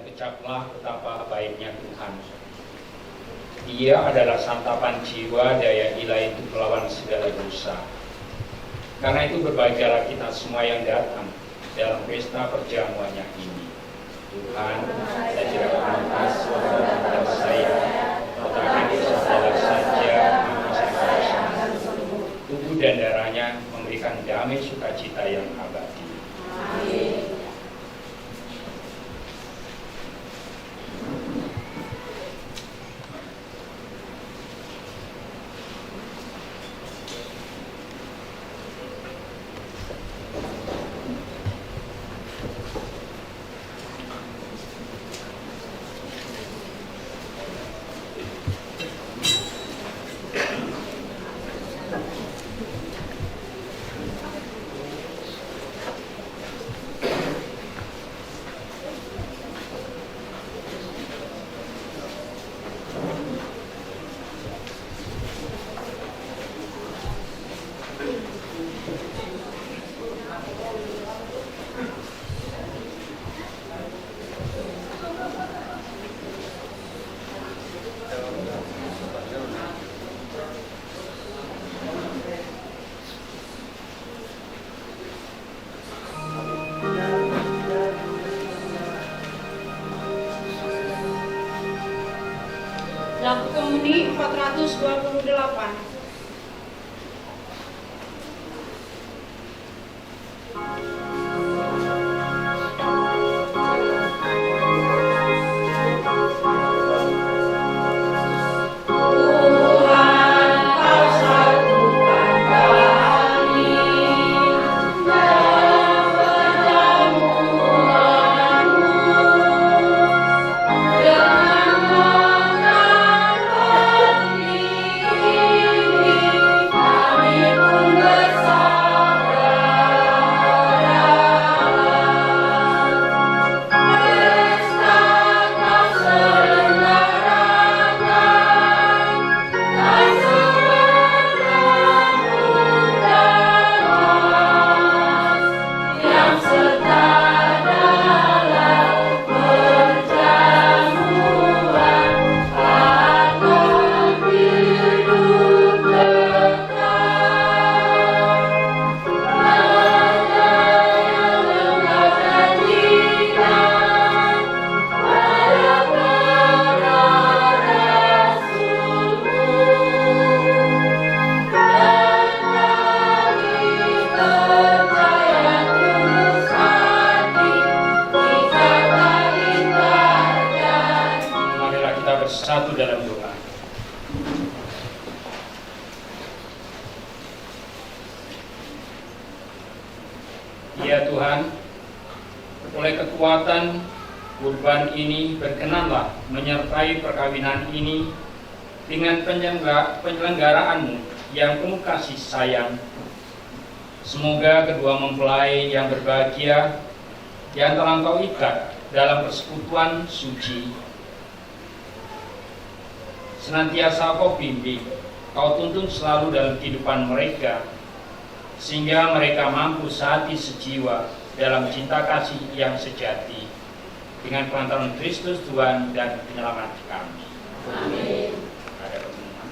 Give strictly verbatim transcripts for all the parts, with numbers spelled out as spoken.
Ucaplah betapa baiknya Tuhan. Dia adalah santapan jiwa, daya ilahi untuk melawan segala dosa. Karena itu, berbahagialah kita semua yang datang dalam pesta perjamuannya ini. Tuhan, saya tidak pantas kau datang kepada saya, tetapi sabdalah saja, maka saya akan sembuh. Tubuh dan darahnya memberikan damai sukacita yang abadi. Amin. Lampu komuni empat ratus dua puluh delapan. Marilah kita bersatu dalam doa. Ya Tuhan, oleh kekuatan kurban ini, berkenanlah menyertai perkawinan ini dengan penyelengga-, penyelenggaraan-Mu yang penuh kasih sayang. Semoga kedua mempelai yang berbahagia yang telah Engkau ikat dalam persekutuan suci senantiasa Kau bimbing, Kau tuntun selalu dalam kehidupan mereka, sehingga mereka mampu sehati sejiwa dalam cinta kasih yang sejati, dengan pengantaran Kristus Tuhan dan Penyelamat kami. Amin. Ada permohonan.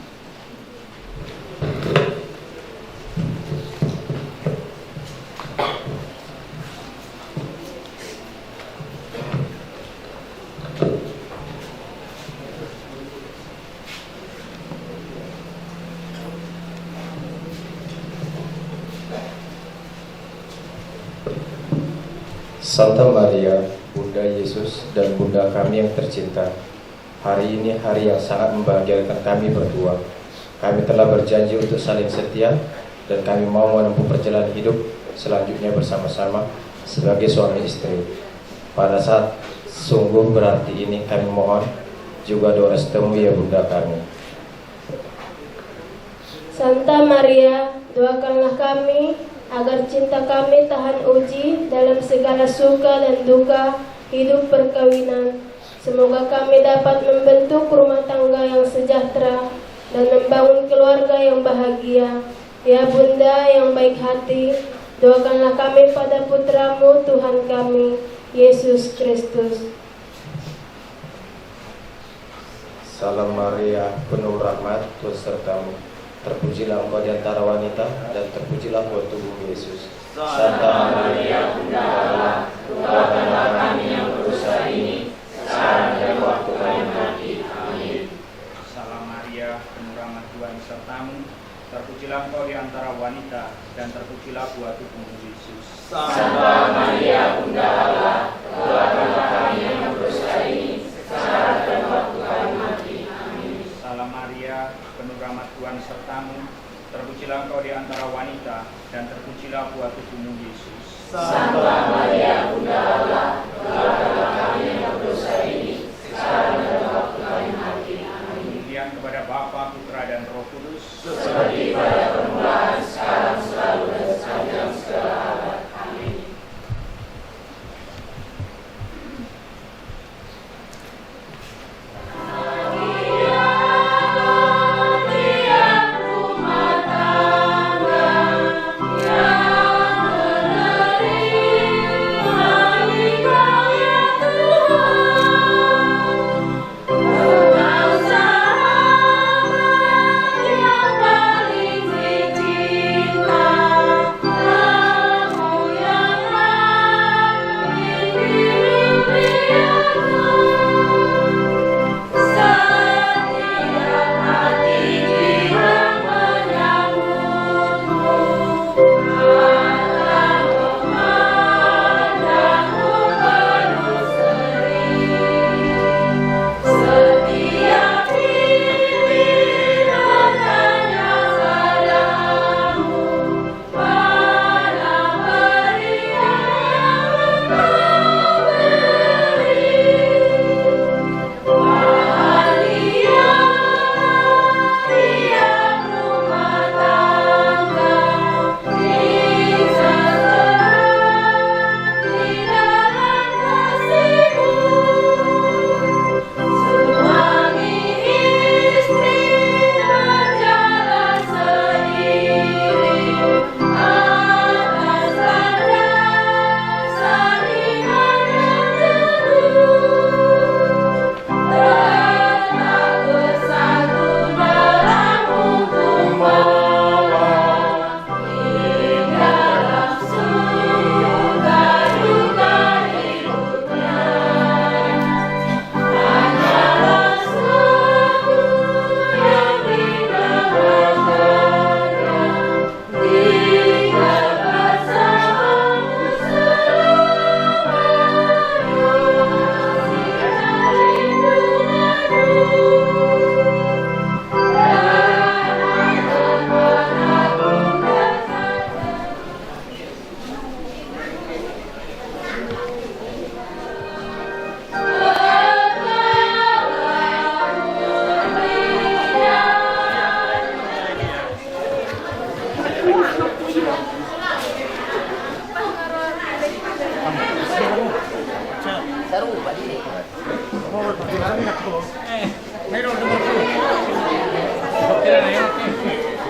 Santa Maria, Bunda Yesus dan Bunda kami yang tercinta, hari ini hari yang sangat membahagiakan kami berdua. Kami telah berjanji untuk saling setia dan kami mau menempuh perjalanan hidup selanjutnya bersama-sama sebagai suami istri. Pada saat sungguh berarti ini, kami mohon juga doa restumu, ya Bunda kami. Santa Maria, doakanlah kami agar cinta kami tahan uji dalam segala suka dan duka hidup perkawinan. Semoga kami dapat membentuk rumah tangga yang sejahtera dan membangun keluarga yang bahagia. Ya Bunda yang baik hati, doakanlah kami pada Putra-Mu, Tuhan kami, Yesus Kristus. Salam Maria, penuh rahmat, Tuhan sertamu. Terpujilah engkau di antara wanita, dan terpujilah buah tubuhmu, Yesus. Santa Maria, Bunda Allah, doakanlah kami yang berdosa ini, sekarang dan waktu kami mati. Amin. Salam Maria, penuh rahmat, Tuhan sertamu. Terpujilah engkau di antara wanita, dan terpujilah buah tubuhmu, Yesus. Santa Maria, Bunda Allah, doakanlah kami yang berdosa ini, sekarang dan waktu kami mati. Amin. Salam Maria, penuh rahmat, Tuhan sertamu. Terpujilah engkau di antara wanita, dan terpujilah buah tubuhmu, Yesus. Santa Maria, Bunda Allah, doakanlah kami yang berdosa ini, sekarang dan waktu kami mati. Amin. Kemuliaan kepada Bapa, Putra, dan Roh Kudus. Seperti pada permulaan, sekarang, selalu, dan sepanjang segala abad. Amin.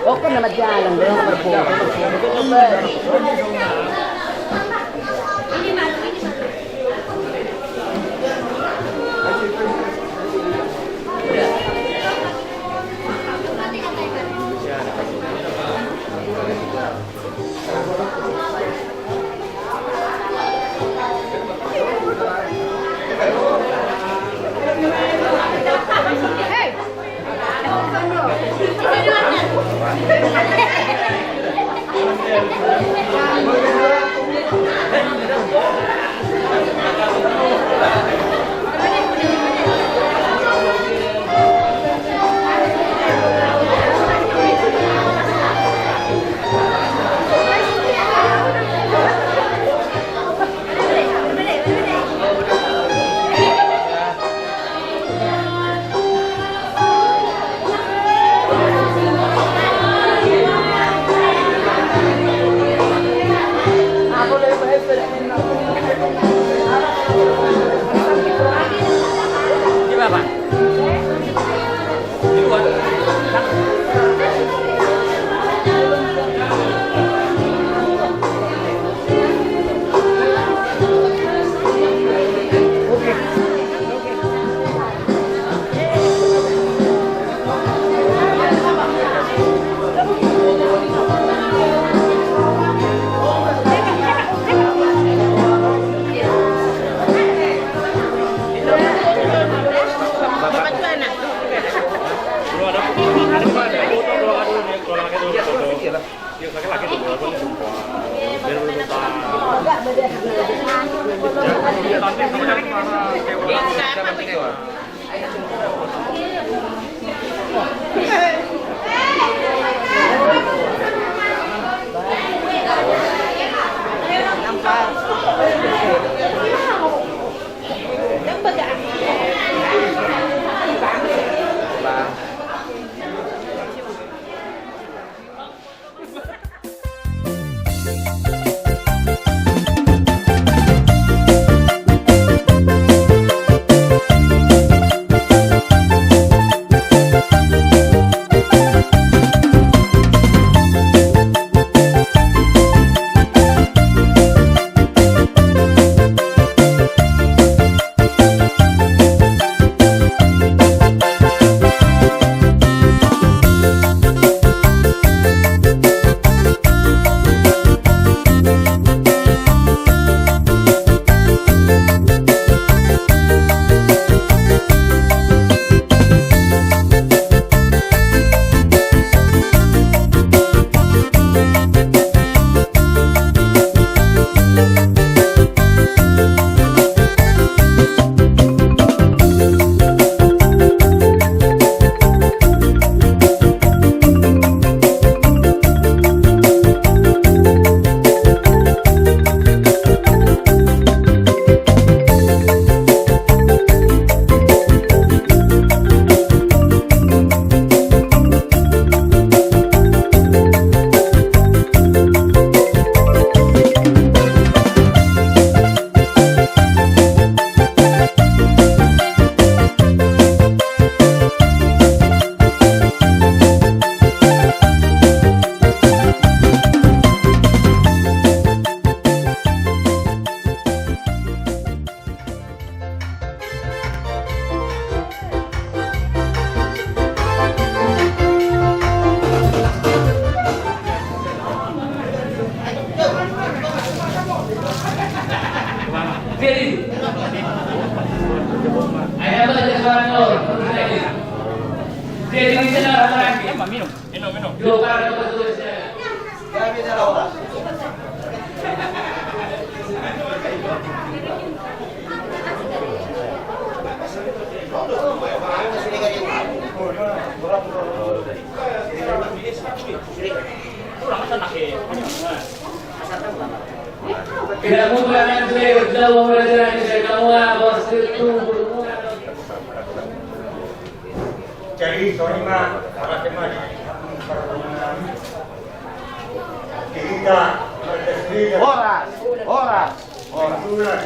Oke, nama jalan, belum berpura. Jadi, songon i ma, marhite ma di parhundul nami. Di hita, marga Srigan. Horas, horas, horas.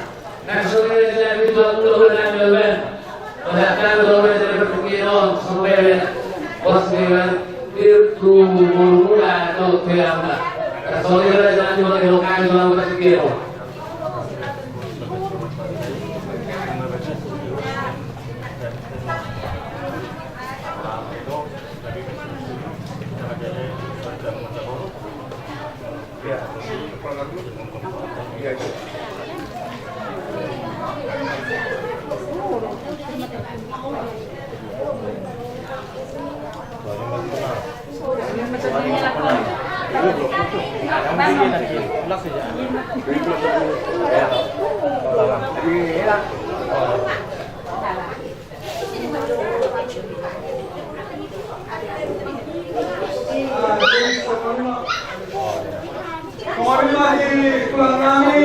Songon i ma di tulang nami,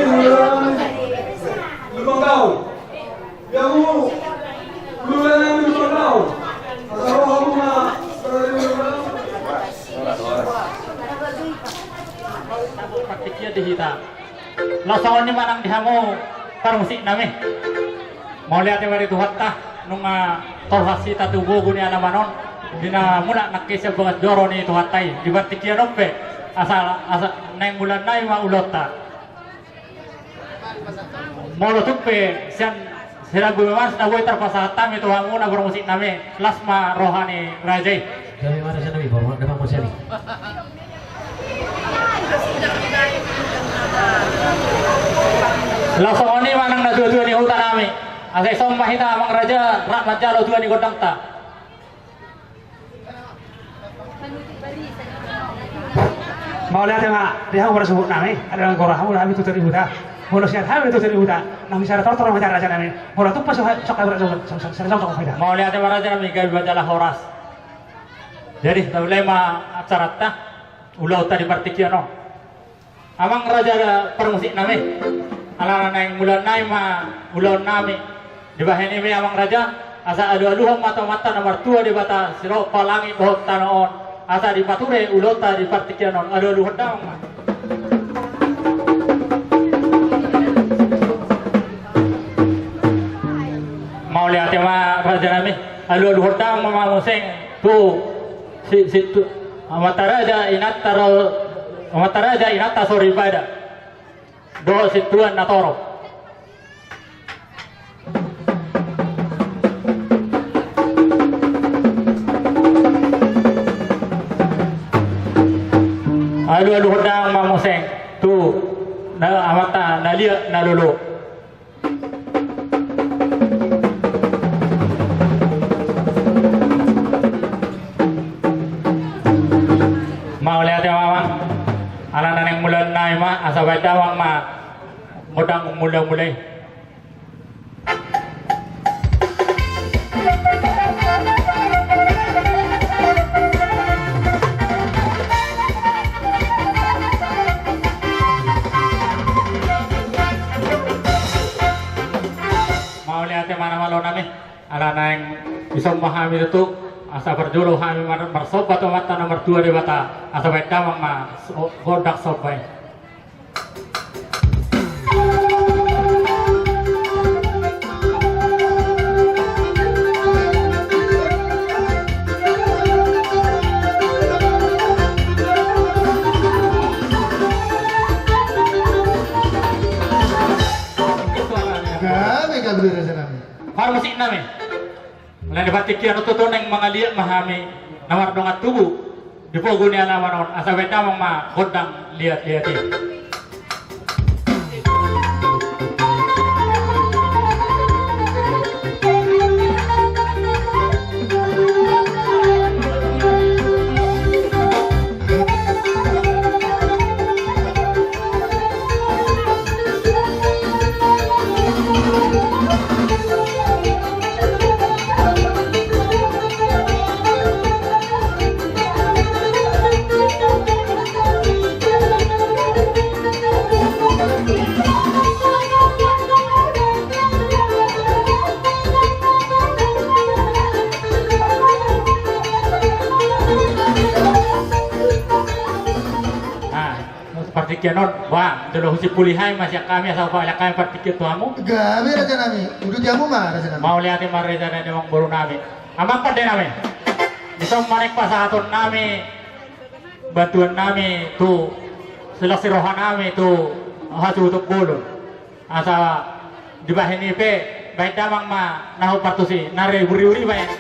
Lumban Gaol. Ia mu, tulang nami, Lumban Gaol. Asa ro hamu ma. Partingkian di hita. Laos songon i ma nang di hamu parmusik nami. Mauliate ma di Tuhanta, nunga tolhas hita tu gogo ni alaman on, di na mulak nangkin sian bagas joro ni Tuhanta i, di partingkian on pe, asa, asa naeng mulaan nai ma ulaonta. Molo tung pe sian Sirambu Memars na boi tarpasahat hami tu hamu na parmusik nami, las ma roha ni raja i. Gabe ma raja nami, boru, damang ma sian i. Laos songon i ma nang na tua-tua ni huta nami. Asa ison ma hita amang raja rap manjalo tua ni gondangta. Mauliate ma di hamu parsuhut nami, adong nang goar hamu nami tu tua ni huta. Molo sian hami tu Turi Huta, na misara tortor ma hita raja nami. Molo tumpak so, so, so, so, so, so, so, so, so, so, so. Mauliate ma raja nami, gabe ma jala horas. Jadi taulai ma acaranta, ulaonta di partingkian on. Amang raja parmusik nami, alana naeng mula nai ma ulaon nami. Dibahen i ma amang raja, asa alualuhon ma tu Amanta na martua Debata, siropa langit dohot tano on, asa dipature ulaonta di partingkian on, alualuhon damang ma. Mauliate ma raja nami, alualuhon damang ma muse tu si, si tu Amanta raja inanta ro, Amanta raja inanta soripada. Dohot sintuan na torop. Alualuhon damang ma muse tu na Amanta na liat na lolo. Mauliate ma amang. Alana naeng mula nai ma, asa bahen damang ma gondang mulamula i. Mauliate ma na malo nami. Ala naeng dison ma hami tutu, asa parjolo hami mar-, marsomba tu Amanta na martua Debata, asa bahen damang ma so-, gondang somba i. Gabe, gabe, raja nami. Parmusik nami. Alana di partingkian on tutu naeng mangaliat ma hami na mardongan tubu di pogu ni alaman on, asa bahen damang ma gondang liat-liat i. Nah, partingkian on, bah, jolo husimpuli hami ma sian hami, asa hupalak hami partingkian tu hamu. Gabe, raja nami, uduti hamu ma, raja nami. Mauliate ma raja nami, amang boru nami. Amang pande nami. Dison ma naeng pasahaton nami bantuan nami tu silas ni roha nami tu hasuhuton bolon. Asa dibahen i pe, bahen damang ma na hombar tusi, na ri uriuri bahen.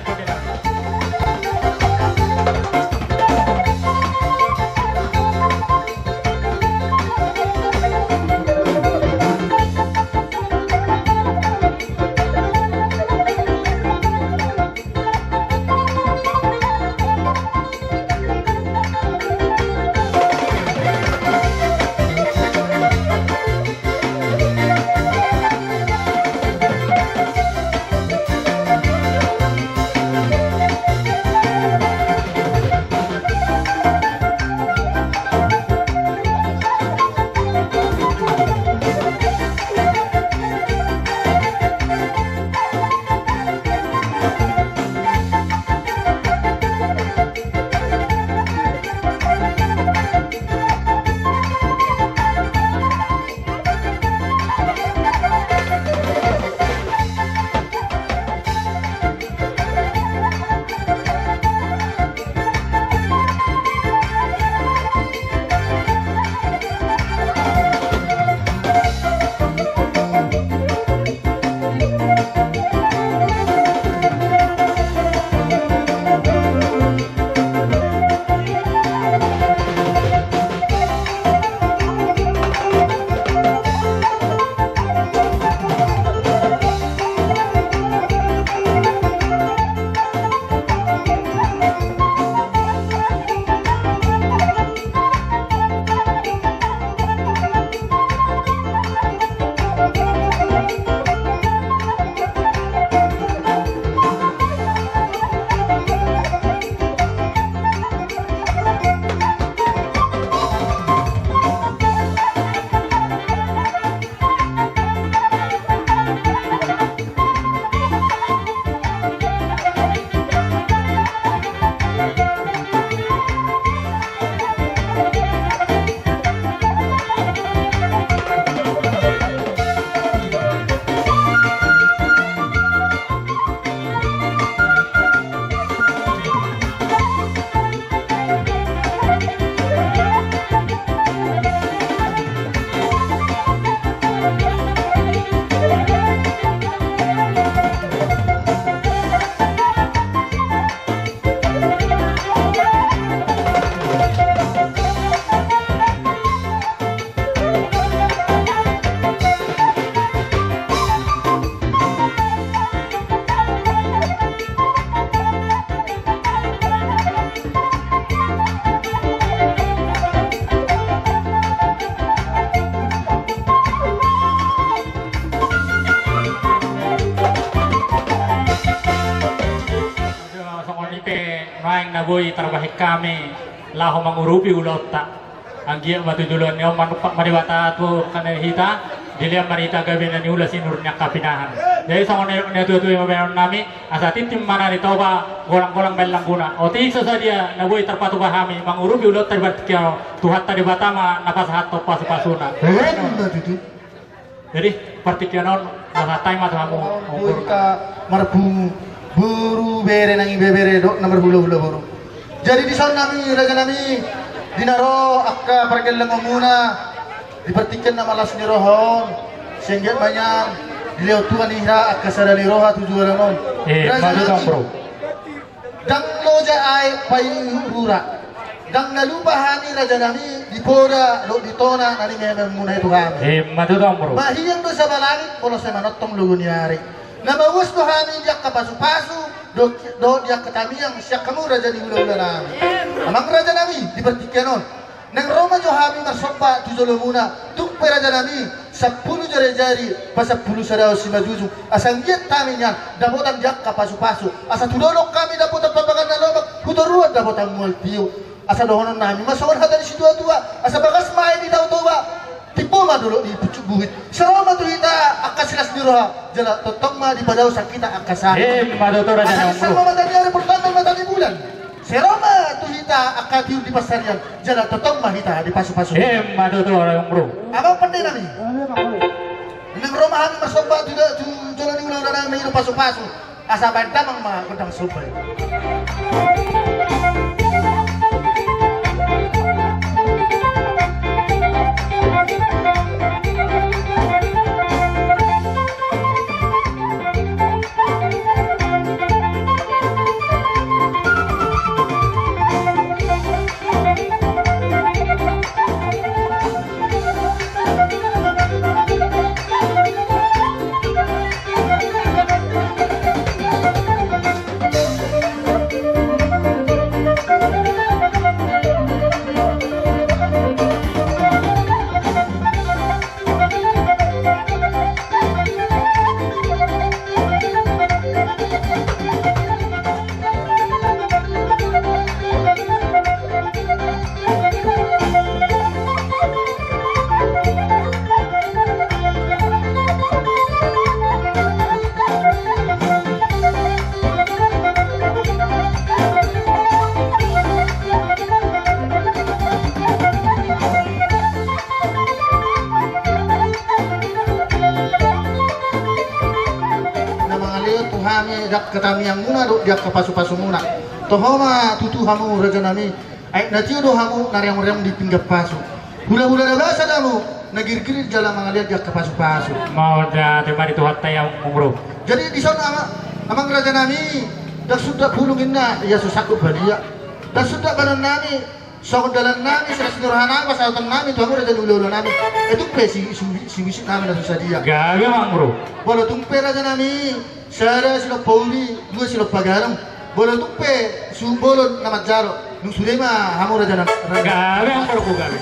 Na boi tarbahen hami laho mangurupi ulaonta. Anggiat ma tu joloan ni on manumpak ma Debata tu angka na hita, dilean ma hita gabe na niula sinur ni angka pinahan. Jadi songon na nidok ni natuatua i ma baenon nami, asa tintin ma na nitoba, golanggolang baen langguna. Otik so sadia na boi tarpatupa hami mangurupi ulaonta di partingkian on, Tuhanta Debata ma na pasahathon pasupasuna. Emma tutu. Jadi partingkian on, boha tai ma tu hamu. Boru, hita marpungu, boru, bere nang ibebere dohot na marhulahula boru. Jadi dison nami, raja nami, di na ro angka pargellengonmuna di partingkian na malas ni roha on, sai anggiat ma nian dilehon Tuhan hita angka sada ni roha tu joloan on. Eh, raja nami. Ndang loja aek paihut rura. Ndang na lupa hami raja nami di poda dohot di tona na nimeamuna i tu hami. Emma tutu amang boru. Mahiang do saba langit molo sai manongtong logo ni ari. Na mauas do hami di angka pasupasu dohot di angka tangiang sian hamu raja ni hulahula nami. Amang raja nami di partingkian on. Naeng ro ma jo hami marsomba tu jolomuna, tung pe raja nami, sampulu jarijari, pasampulu sada simanjujung, asa anggiat hami nian dapotan di angka pasupasu, asa tu dolok hami dapotan papakan na lomak, tu toruan dapotan mual tio. Asa dohonon nami ma songon hata ni situatua, asa bagas ma aek ni Tao Toba, timbo ma dolok ni pucuk buhit, sai ro ma tu hita angka silas ni roha, jala tongtong ma dipadaoshon hita angka sahit. Emma tutu raja nami. Asa sanga mata ni ari, portanda mata ni bulan. Sai ro ma tu hita angka tiur di pansarian, jala tongtong ma hita dipasupasu. Emma tutu amang boru. Amang pande nami. Naeng ro ma hami marsomba tu, tu jolo ni hulahula nami na i do pasupasu. Asa baen damang ma gondang somba i. Na mangalehon tu hami di angka tangiangmuna dohot di angka pasupasumuna. Toho ma tutu hamu raja nami, aek na tio do hamu na reongreong di pinggan pasu. Hulahula na basa do hamu na girgir jala mangalehon di angka pasupasu. Mauliate ma di Tuhanta i amang boru. Jadi dison amang, amang raja nami, ndang sundat bulung ninna ia so sanggup badia. Ndang sundat badan nami, songon dalan nami, silas ni roha nami, pasahaton nami tu hamu raja ni hulahula nami. Ai tung pe si, si, siuisik nami na so sadia. Gabe amang boru. Molo tung pe raja nami, sada silompa uli, dua silompa gadong. Molo tung pe suhut bolon na manjalo, dung sude ma hamu raja nami. Gabe amang boru, gabe.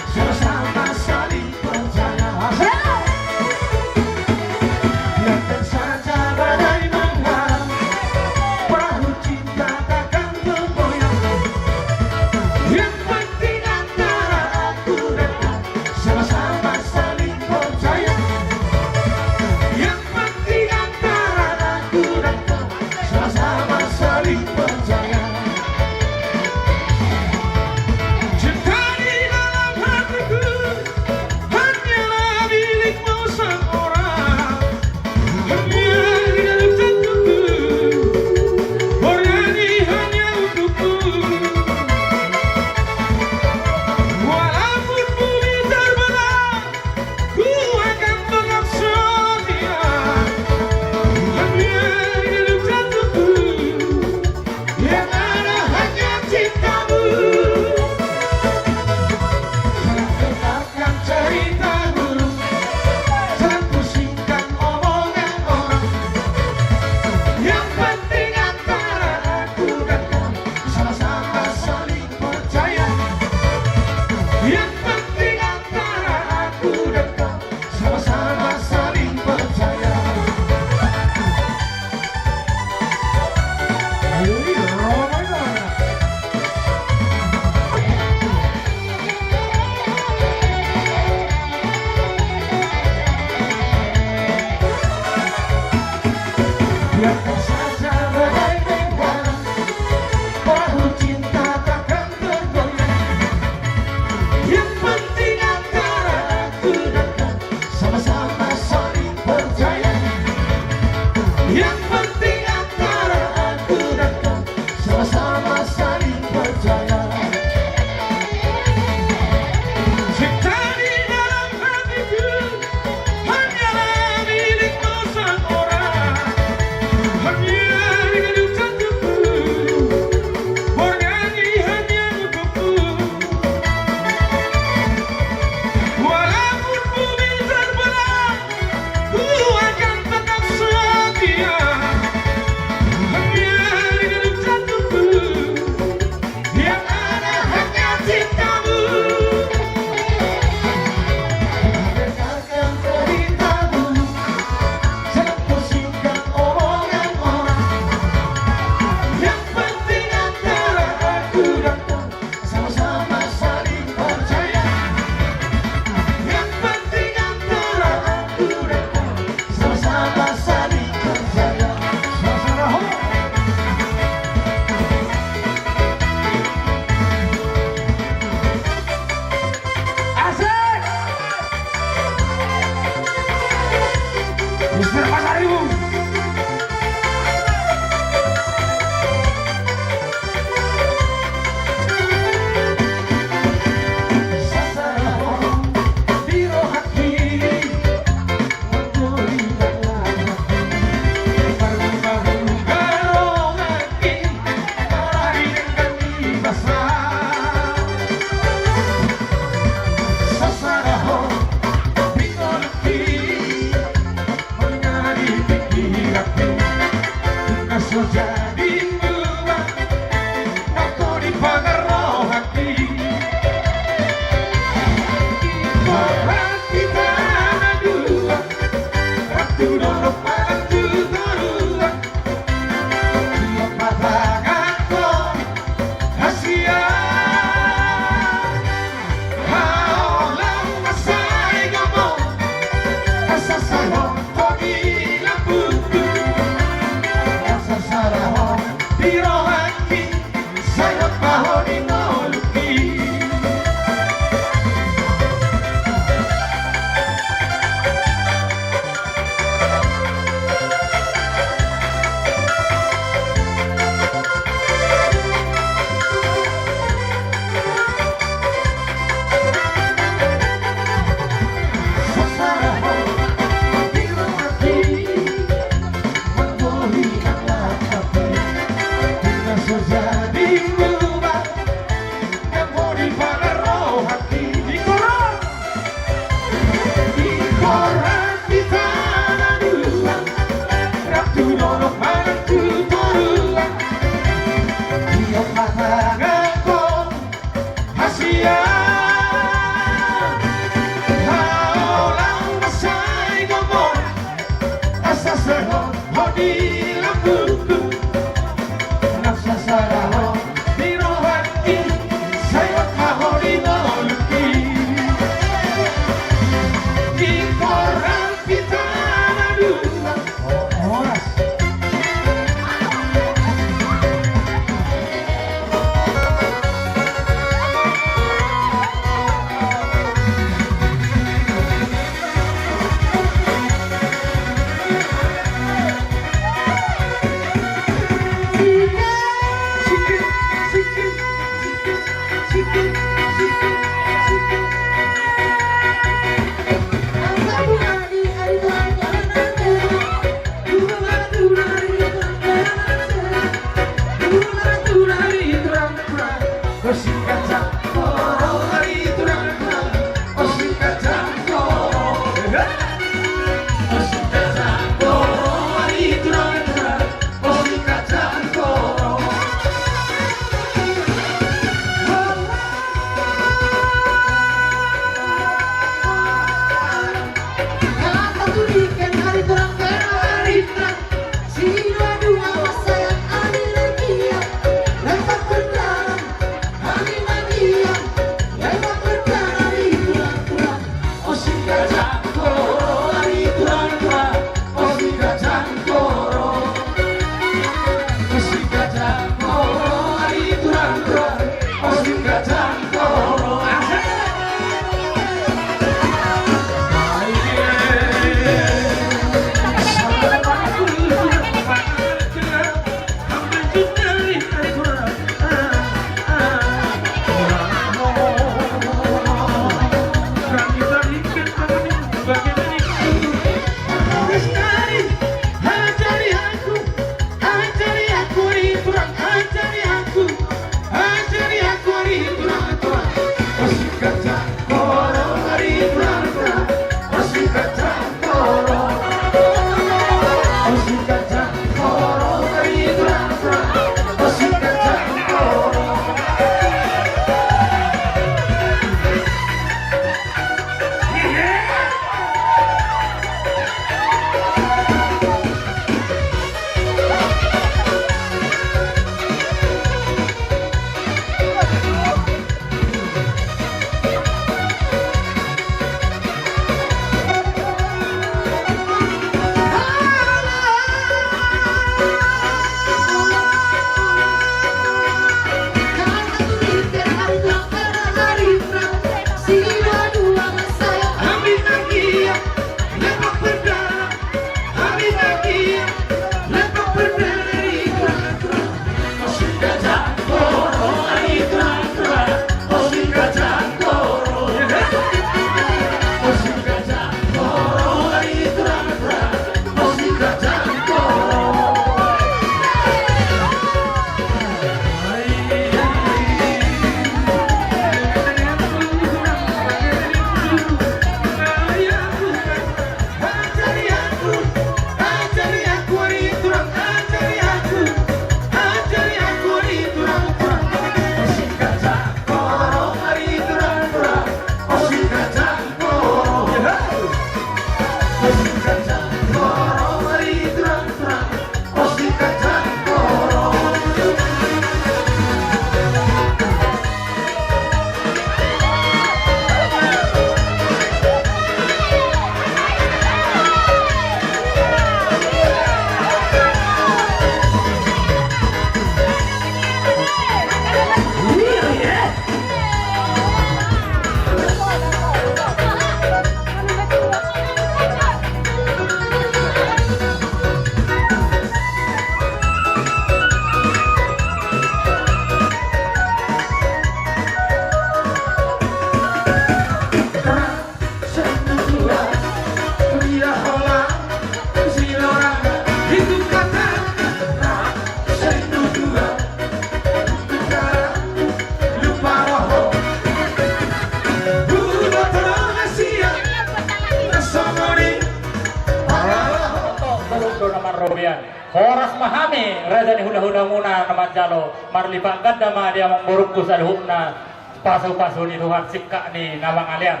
Robian. Horas ma hami raja ni hulahulamuna na manjalo, marlipat ganda ma di amangborungku saluhutna, pasupasu ni Tuhan singkat ni na mangalean.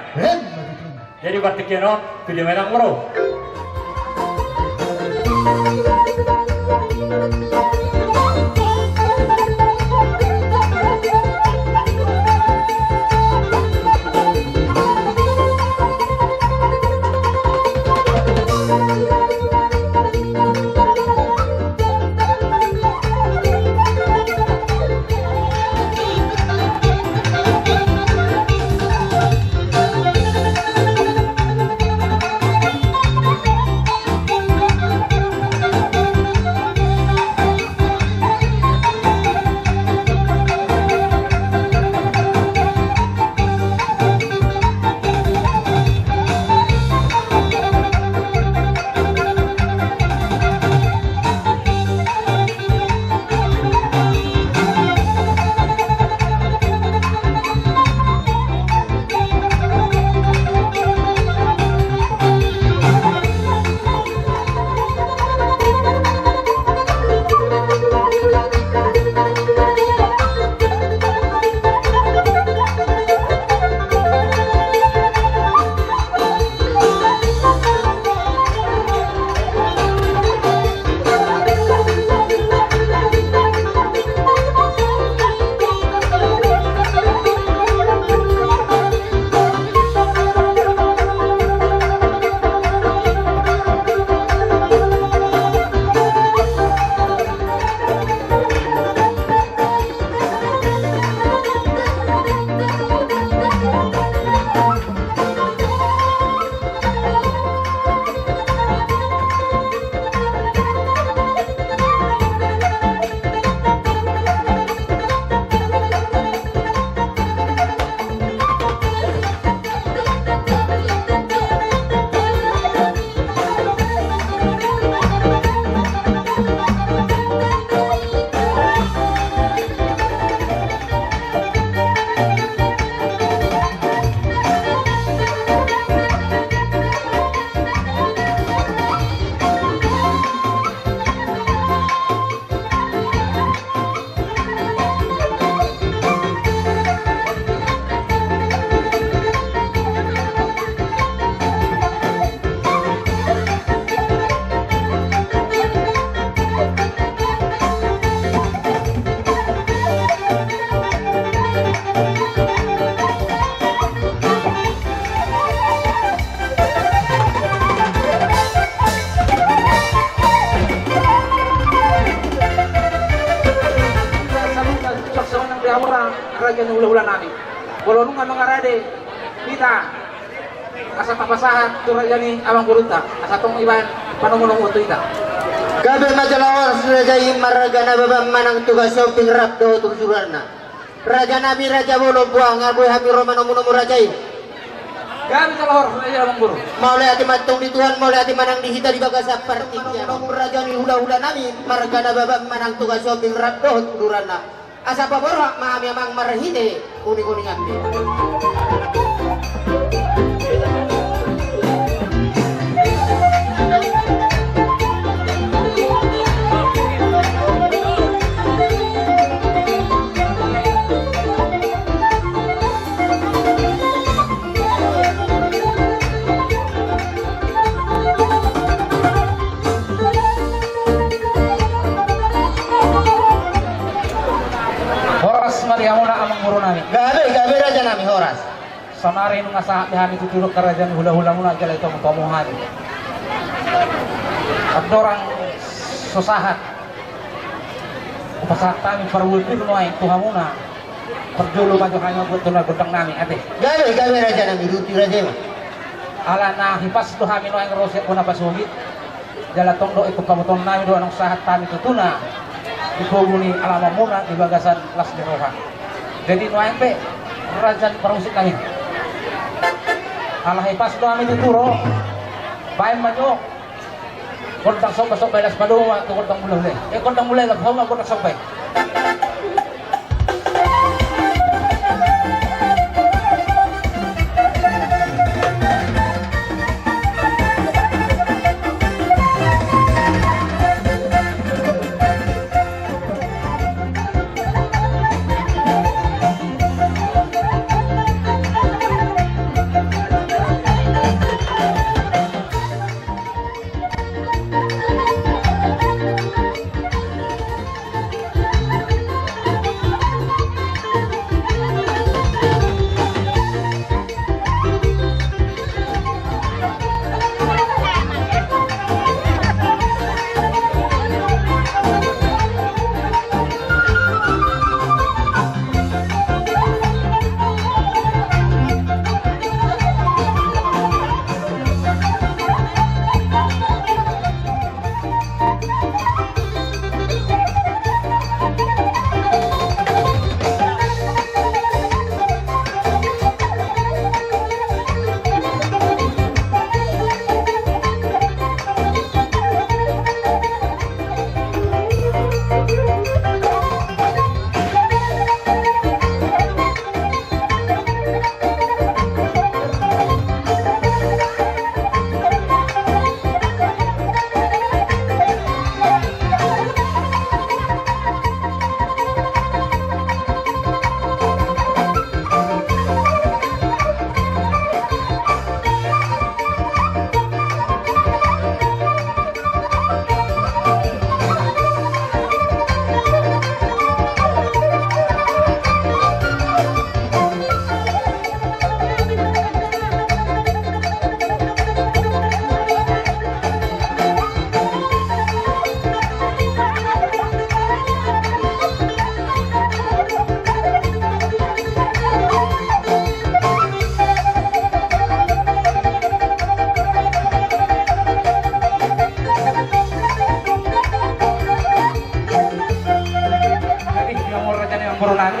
Jadi partingkian on, video menang bro. Raja ni hulahula nami. Molo nunga mangarade hita, asa tapasahat tu raja ni amangborunta, asa tong ibaen panomunomu tu hita. Gabe ma jala horas raja i, marga Nababan manang Tugashombing rap dohot uduranna. Raja nami, raja bolon, boha nga boi hami ro manomunomu raja i. Gabe jala horas raja i amangboru. Mauliate ma antong di Tuhan, mauliate ma nang di hita di bagasan partingkian on. Raja ni hulahula nami, marga Nababan manang Tugashombing rap dohot uduranna. Asa paborhat ma hami amang marhite uninguningan be. Horas ma di hamuna amangboru nami. Gabe, gabe raja nami, horas. Saonari nunga sahat di hami tutu dohot raja ni hulahulamuna jala i tomutomu hami. Andorang so sahat, hupasahat hami parbuehon nuaeng tu hamuna. Parjolo ma jo hami mambuat tu na gondang nami ate. Gabe, gabe raja nami, ruti raja i ma. Ala na hipas do hami nuaeng ro sian bona pasogit. Jala tong do ingkon pabotoon nami do annon sahat hami tutu na di pogu ni alamanmuna di bagasan las ni roha. Jadi nuaeng pe raja ni parmusik nami, ala hipas do hami tutu ro. Baen ma jo gondang somba, somba i laos padomu ma tu gondang mula-mula i. Eh, gondang mula i laos padomu ma gondang somba i.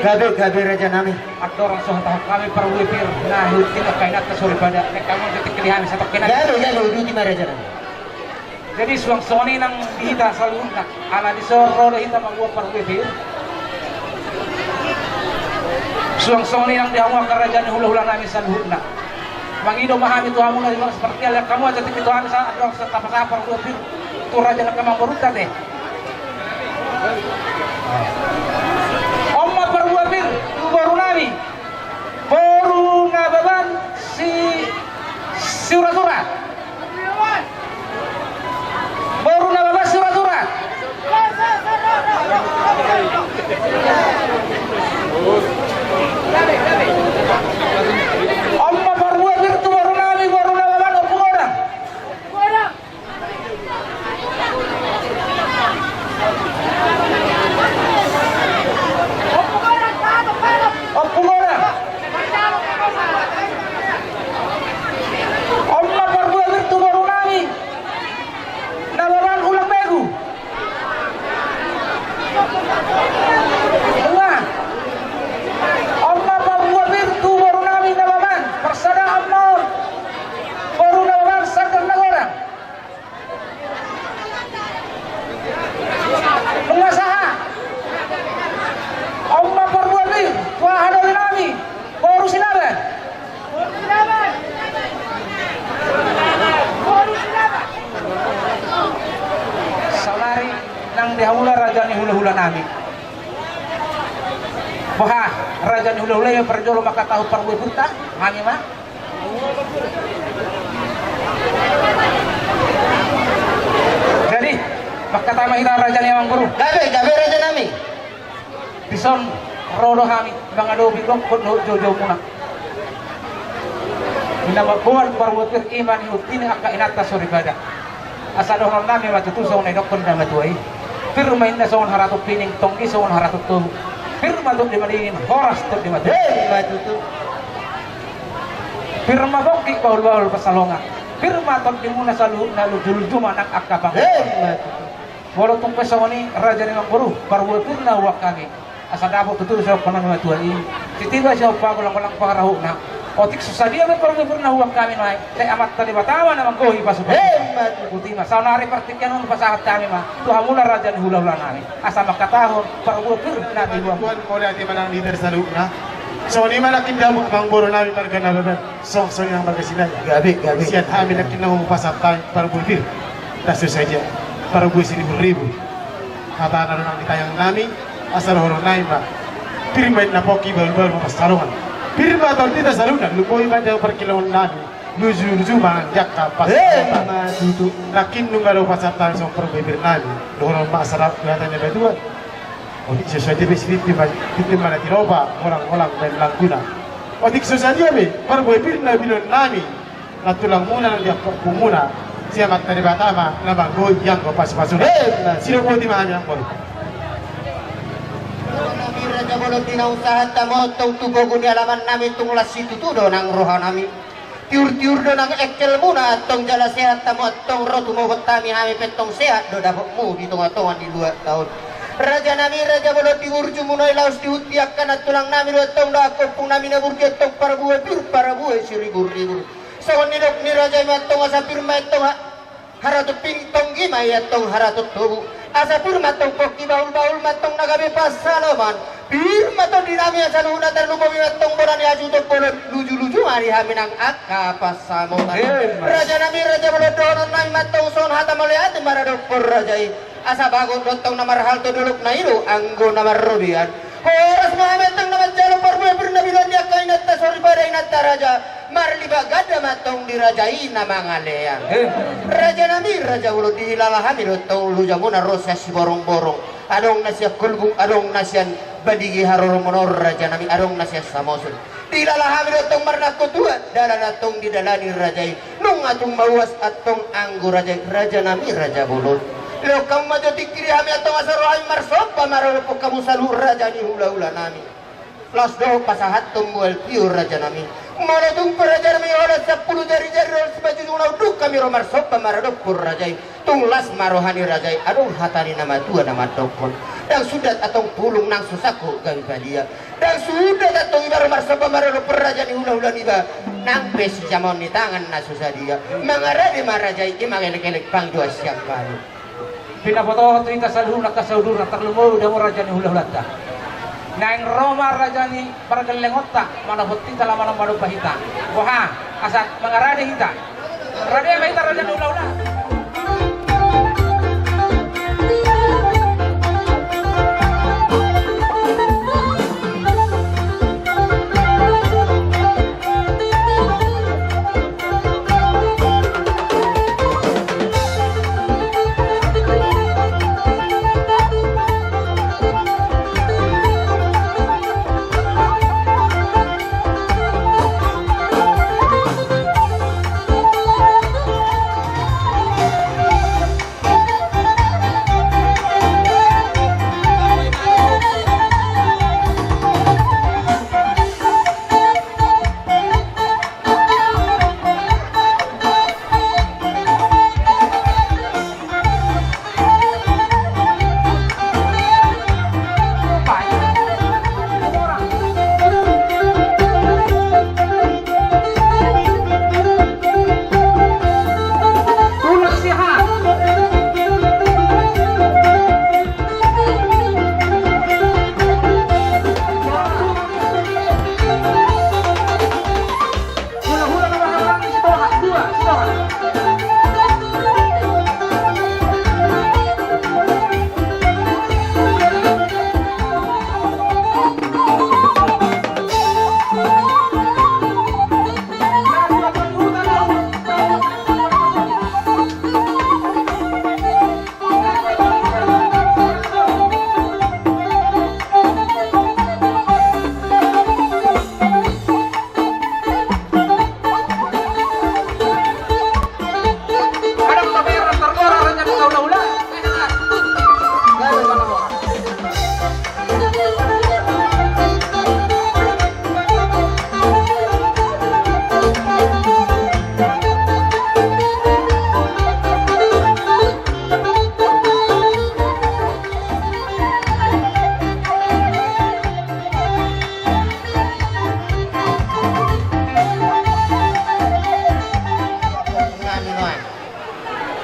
Gabe, gabe, raja nami. Andorang so hatahon hami parbue pir na hutita kainanta soripada, nang hamu jotiki di hami satongkin. Gabe, gabe, uduti ma, raja nami. Jadi suang songon i nang di hita saluhutna, ala dison ro do hita mamboan parbue pir. Suang songon i nang di hamu angka raja ni hulahula nami saluhutna. Mangido ma hami tu hamu na seperti ala hamu aja tiki tu hami saat dong setapasaha parbue pir tu raja na kamang borunta te. On ma parbue pir tu boru nami. Boru Nababan si, si Uratura. Boru Nababan si Uratura. On ma parbue pir tu boru nami, boru Nababan, Ompu Godang. Ompu Godang. On ma parbue pir tu boru nami. Nababan Ulang Begu. Ima. On ma parbue pir tu boru nami Nababan. Parsada on ma on. Boru Nababan Sanggar Nagodang. Nunga sahat. On ma parbue pir tu haha dolinami boru Sinaban. Saonari nang di hamuna raja ni hulahulanami. Boha, raja ni hulahula i ma parjolo mangkatahon parbue pirta, hami ma. Jadi, mangkatai ma hita raja ni amangboru. Gabe, gabe, raja nami. Dison ro do hami mangadopi gokhon dohot joujoumuna. Di na mamboan parbue pir i ma nihutini angka inanta soripada. Asa dohononnami ma tutu songon na nidokhon na matua i. Pir ma inna songon haratung pining, tonggi songon haratung tobu. Pir ma tondi madingin, horas tondi matogu. Ima tutu. Pir ma pongki bahulbahul pansalongan. Pir ma tondimuna saluhutna, lujuluju ma nang angka pangomoan. Ima tutu. Molo tung pe songon i raja ni amangboru, parbue pir na huboan hami. Asa dapot tutu sian dohononna ni matua i. Sitiba sian pagolang-golang pangarahutna. Otik so sadia pe parbue pir na huboan hami nuaeng, sai Amanta Debata ma na manggohi pasupasu. Ima tutu. Ima, saonari partingkian on pasahat hami ma tu hamuna raja ni hulahulanami, asa mangkatahon parbue pir na diboan. Tuan, mauliate ma nang di hita saluhutna. Songon i ma nangkin di hamu amangboru nami marga Nababan. Songon i nang marga Sinaga. Gabe, gabe. Sian hami nangkin na hupasahat hami parbue pir. Ndang so sadia, parbue siribu-ribu. Hata na do nang di tangiang nami, asa dohononnami ma. Pir ma inna pongki, bahulbahul ma pansalongan. Pir ma tondita saluhutna, lumobi ma di hamu parkilalaonnami. Lujuluju ma nang di angka pangomoan. Ima tutu. Nangkin nunga do hupasahat hami songon parbue pir nami. Dohonon ma asa dapot di hata ni natuatua. Otik so sadia pe sitimbang, tintin ma na tilopa, golang-golang baen langguna. Otik so sadia pe parbue pir na binoannami, nantulangmuna nang di ampuampuamuna, sai Amanta Debata ma na manggohi anggo pasupasuna. Ima. Sidok boti ma hami amangboru. Raja Bolon, di na hupasahat hamu antong tu gogo ni alamannami, tung las situtu do nang rohanami. Tiur-tiur do nang engkelmuna antong jala sehat hamu antong ro tumogot hami, hami pe antong sehat do dapotmu di tongatonga ni luatta on. Rajanami, raja bolon, di burjumuna i laos di huta i angka nantulangnami do antong dohot angka ompungnami na burju antong parbue pir, parbue siriburribur. Songon nidok ni raja i ma antong asa pir ma antong ha- Haratung pining, tonggi ma i antong haratung tobu. Asa pir ma antong pongki, bahulbahul ma antong na gabe pansalongan. Pir ma tondinami saluhutna, tarlumobi ma antong bona ni hasuhuton bolon, lujuluju ma di hami nang angka pansamotan. Ima. Rajanami, raja bolon, dohononnami ma antong songon hata mauliate maradophon raja i. Asa bagot do antong na marhalto, dolok na i do anggo na marrobean. Horas ma hami antong na manjalo parbue pir na binoan ni angka inanta soripada, inanta raja. Marlipat ganda ma antong di raja i na mangalean. Eh. Rajanami, raja bolon, dihilala hami do antong lojamuna ro sian Siborongborong. Adong na sian Kolbung, adong na sian Baligi Haroro Monor, rajanami, adong na sian Samosir. Dihilala hami do antong marnangkotuan dalan antong didalani raja i. Nunga tung mauas antong anggo raja i, rajanami, raja bolon. Lehon hamu ma jo tingki di hami antong asa ro hami marsomba maradophon hamu saluhut raja ni hulahulanami. Laos dohot pasahathon mual tio, rajanami. Molo tung pe, rajanami, holan sampulu jarijari dohot simanjujung na unduk hami ro marsomba maradophon raja i, tung las ma roha ni raja i, adong hata ni na matua na mandokhon. Ndang sundat antong pulung nang so sangkot gabe padia. Ndang sundat antong iba ro marsomba marorot raja ni hulahula niba. Nang pe sijamaon ni tangan na so sadia. Mangarade ma raja i, ima elekelek pangidoan sian hami. Pinabotohon tu hita saluhutna angka saudara, tarlumobi do hamu raja ni hulahulanta. Naeng ro ma raja ni pargellengonta manopot hita laho manomba-nomba hita. Boha, asa mangarade hita. Rade ma hita raja ni hulahula.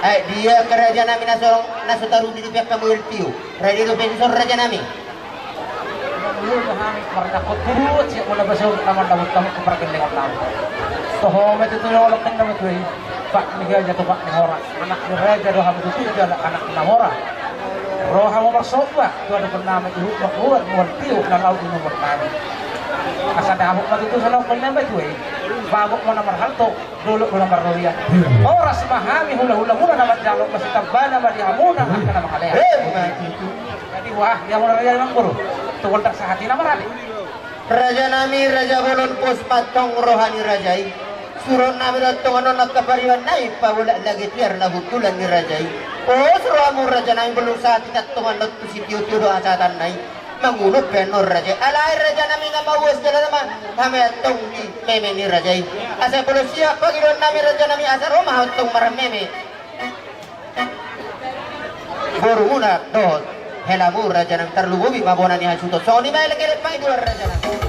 Ai dia angka raja nami na so, na so tarudi di pihak hamu L T O. Rade dope dison raja nami. Marnangkot buruon siap mula basau nama nama tamu ke pargellengon nama. Toho ma tutu olok nama tuai. Pak ni gaja tu pak ni hora. Anak ni raja do hamu tutu jala anak na mora. Ro hamu marsomba tu adopon nama ihut makmur mual tiup na laut di nomor nami. Asa dapot ma tutu sana okon nama tuai. Babok ma na marhalto. Dolok do na marroria. Horas ma hami hulahula muna na manjalo, masitamba nama di hamuna angka na mangalean. Jadi wah, di hamuna raja nami guru. Tu gondang sahati nama rade. Raja nami, raja bolon, pos ma antong roha ni raja i. Suruon nami do antong annon angka pariban nai pabolak lage tiar na hundulan ni raja i. Pos rohamu raja nami, bolon sahati antong annon tu sitio-tio do hasahatan nai. Manguluk pe annon raja i. Alai raja nami na mauas jala nama hami antong di meme ni raja i. Asa bolon siap pangidoan nami raja nami asa ro ma antong marmeme. Borumuna dohot helamu raja nami, tarlumobi ma bona ni hasuhuton. Songon i ma elekelek pangidoan raja nami.